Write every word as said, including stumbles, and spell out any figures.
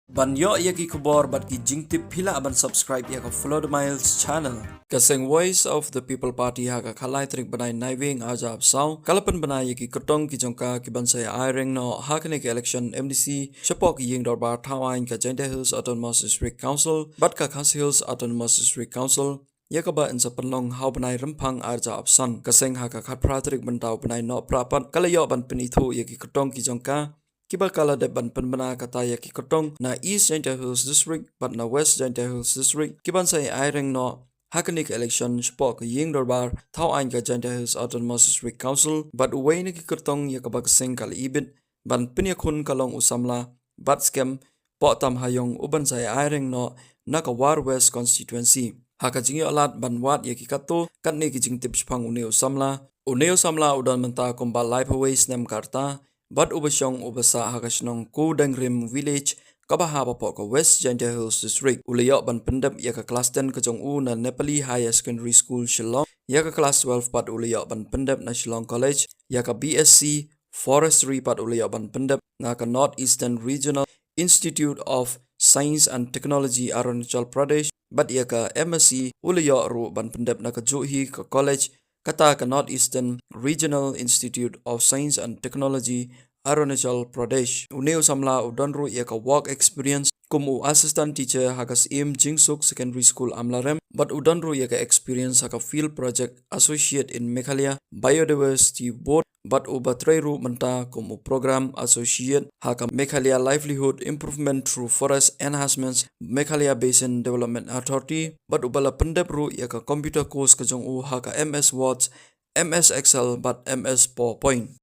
Ban ïoh ïa ki khubor bad ki jingtip, phi lah ban subscribe ïa ka Follow the Miles channel. Ka seng Voice of the People Party ha ka khatlai tarik bnai Naiwieng arhajar arphew saw ka la pynbna ïa ki kyrtong ki jong ka ki ban sa ïa aireng noh ha kane ka election M D C shapoh ka ïing dorbar thaw aiñ ka Jaintia Hills Autonomous District Council bad ka Khasi Hills Autonomous District Council, ïa kaba yn sa pynlong ha u bnai Rymphang arhajar arphew san. Ka seng ha ka khatphra tarik mynta u bnai Nohprah pat ka la ïoh ban pynithuh ïa ki kyrtong ki jong ka, kiba ka la dep ban pynbna kata ïa ki kyrtong na East Jaintia Hills District bad na West Jaintia Hills District ki ban sa ïa aireng noh ha kane ka election shapoh ka ïing dorbar thaw aiñ ka Jaintia Hills Autonomous District Council. Bad uwei na ki kyrtong ïa kaba ka seng ka la ibit ban pynïakhun ka long u samla Batskhem Pohtamhaïong u ban sa ïa aireng noh na ka War West Constituency. Ha ka jingïohlad ban wad ïa ki katto katne ki jingtip shaphang une u samla, une u samla u don mynta kumba laiphew wei snem ka rta bad uba shong uba sah ha ka shnong Kudengrim Village kaba ha hapoh ka West Jaintia Hills District. U la ïoh ban pyndep ïa ka klas ten ka jong u na Nepali Higher Secondary School Shillong, ïa ka klas twelve pat u la ïoh ban pyndep na Shillong College, ïa ka B S C Forestry pat u la ïoh ban pyndep na ka North Eastern Regional Institute of Science and Technology Arunachal Pradesh, bad ïa ka M S C u la ïoh ruh ban pyndep na kajuh hi ka college, kata ka North Eastern Regional Institute of Science and Technology Arunachal Pradesh. Une u samla u don ruh ïa ka work experience kum u assistant teacher ha ka Syiem Jingsuk Secondary School Amlarem, bad u don ruh ïa ka experience ha ka Field Project Associate in Meghalaya Biodiversity Board, bad uba trei ruh mynta kum u Program Associate ha ka Meghalaya Livelihood Improvement Through Forest Enhancements Meghalaya Basin Development Authority, bad uba la pyndep ruh ïa ka computer course ka jong u ha ka M S Word, M S Excel bad M S PowerPoint.